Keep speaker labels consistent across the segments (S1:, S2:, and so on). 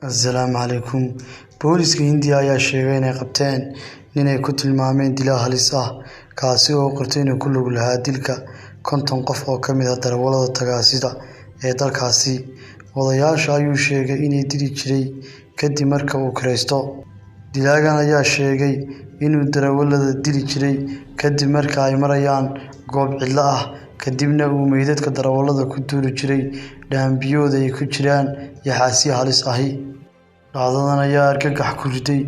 S1: Asalaamu calaykum. Booliska Hindiya ayaa sheegay inay qabteen nin ay ku tilmaameen dilaa halis ah, kaasi oo qirtay inuu ku lug lahaa dilka 50 qof oo ka mid ah darawallada tagaasida ee dalkaasi. Wadayaasha ayuu sheegay inay dili jiray kadib marka uu kiraysto. Dilaagan ayaa sheegay inuu darawallada dili jiray kadib marka ay marayaan goob cidlo ah, kadibna uu meydadka darawallada ku tuuri jiray dhaambiyooda ay ku jiraan yaxaasyo halis ahi. Dhacdadan ayaa argagax ku riday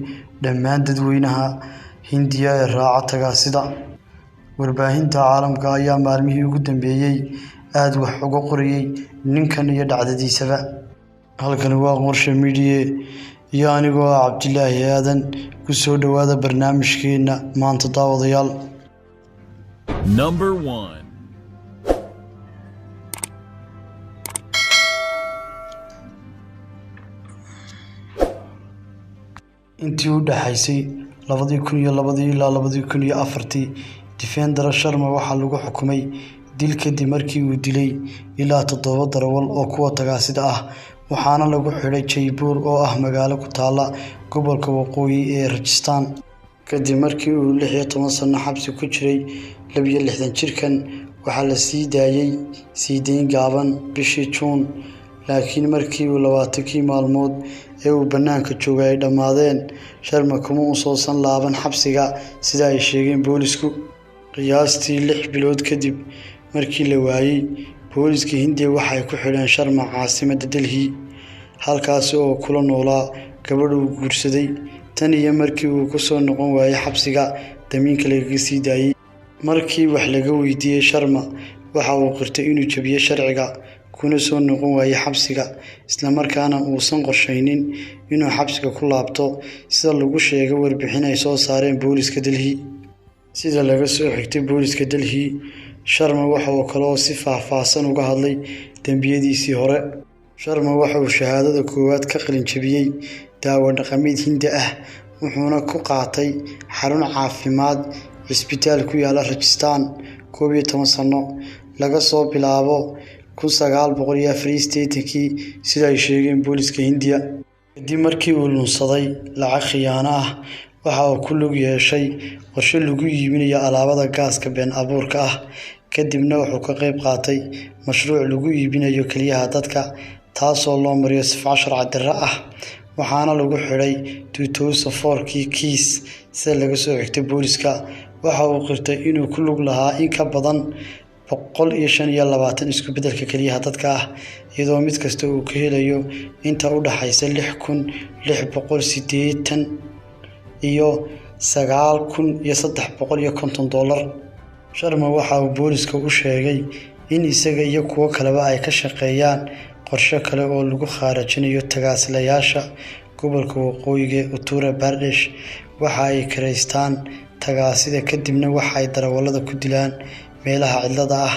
S1: dhammaan dadweynaha Hindiya ee raaca tagaasida. Warbaahinta caalamka ayaa maalmihii ugu dambeeyay aad wax uga qorayay ninkan iyo dhacdadiisaba. Halkani waa Qorshe Media iyo anigoo ah Cabdilaahi Aadan. Ku soo dhowaada barnaamijkeena maanta, daawadayaal.
S2: Number 1.
S1: Intii u dhaxaysay 2002 ilaa 2004, Devendra Sharma waxaa lagu xukumay dil kadib markii uu dilay ilaa 7 darawal oo kuwa tagaasida ah, waxaana lagu xidhay Jaipur oo ah magaalo ku taalla gobolka waqooyi ee Rajasthan. Kadib markii uu 16 sano xabsi ku jiray, 62 jirkan waxaa la sii daayay sii deyn gaaban bishii Juun, laakiin markii uu 20kii maalmood ee uu bannaanka joogay ay dhammaadeen, Sharma kuma uusan laaban xabsiga, sida ay sheegeen boolisku. Qiyaastii 6 bilood kadib markii la waayay, booliska Hindiya waxay ku xidheen Sharma caasimadda Delhi, halkaas oo uu kula noolaa gabadh uu guursaday. Tan iyo markii uu ku soo noqon waayay xabsiga damiinka lagaga sii daayay. Markii wax laga weydiiyay Sharma, waxa uu qirtay inuu jabiyay sharciga kuna soo noqon waayay xabsiga, isla markaana uusan qorsheynin inuu xabsiga ku laabto, sida lagu sheegay warbixin ay soo saareen booliska Delhi. Sida laga soo xigtay booliska Delhi, Sharma waxa uu kale oo si faahfaahsan uga hadlay dambiyadiisii hore. Sharma waxa uu shahaadada koowaad ka qalin jabiyay daawo dhaqameed Hindi ah, wuxuuna ku qaatay xarun caafimaad cisbitaal ku yaalla Rajasthan 11 sano laga soo bilaabo 1984kii, sida ay sheegeen booliska Hindiya. Kadib markii uu lunsaday lacag khiyaano ah, waxa uu ku lug yeeshay qorshe lagu iibinayo alaabada gaaska been abuurka ah, kadibna wuxuu ka qayb qaatay mashruuc lagu iibinayo kelyaha dadka, taasoo loo mariyo sifo sharci darro ah, waxaana lagu xidhay 2004kii kiis. Sida laga soo xigtay booliska, waxa uu qirtay inuu ku lug lahaa in ka badan 125 isku beddelka kelyaha dadka ah, iyadoo mid kasta uu ka helayo inta u dhaxaysa 6,680 iyo $9,350. Sharma waxa uu booliska u sheegay in isaga iyo kuwo kaleba ay ka shaqeeyaan qorshe kale oo lagu khaarajinayo tagaasilayaasha gobolka waqooyiga ee Uttar Pradesh. Waxa ay kiraystaan tagaasida kadibna waxa ay darawallada ku dilaan meelaha cidlada ah,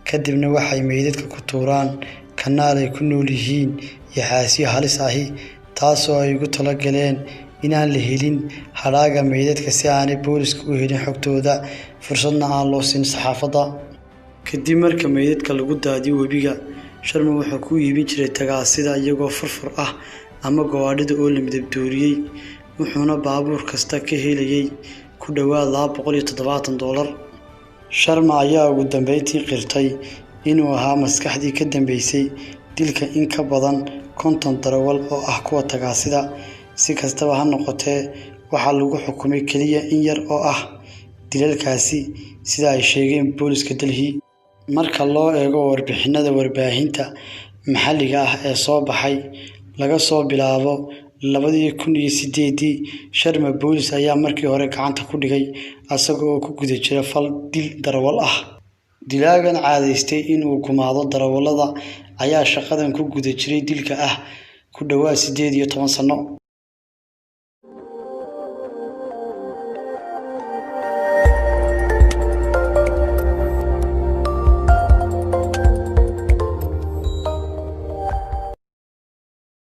S1: kadibna waxay meydadka ku tuuraan kanaal ay ku nool yihiin yaxaasyo halis ahi, taasoo ay ugu talagaleen inaan la helin hadhaaga meydadka si aanay boolisku u helin xogtooda, fursadna aan loo siin saxaafadda. Kadib marka meydadka lagu daadiyo webiga, Sharma wuxuu ku iibin jiray tagaasida iyagoo furfur ah ama gawaadhida oo la midab dooriyay, wuxuuna baabuur kasta ka helayay ku dhowaad $270. Sharma ayaa ugu dambeyntii qirtay inuu ahaa maskaxdii ka dambeysay dilka in ka badan 50 darawal oo ah kuwa tagaasida. Si kastaba ha noqotee, waxaa lagu xukumay kaliya in yar oo ah dilalkaasi, sida ay sheegeen booliska Delhi. Marka loo eego warbixinada warbaahinta maxalliga ah ee soo baxay laga soo bilaabo 2008, Sharma boolis ayaa markii hore gacanta ku dhigay isaga oo ku guda jira fal dil darawal ah. Dilaagan caadaystay in uu gumaado darawallada ayaa shaqadan ku guda jiray dilka ah ku dhowaad 18 sano.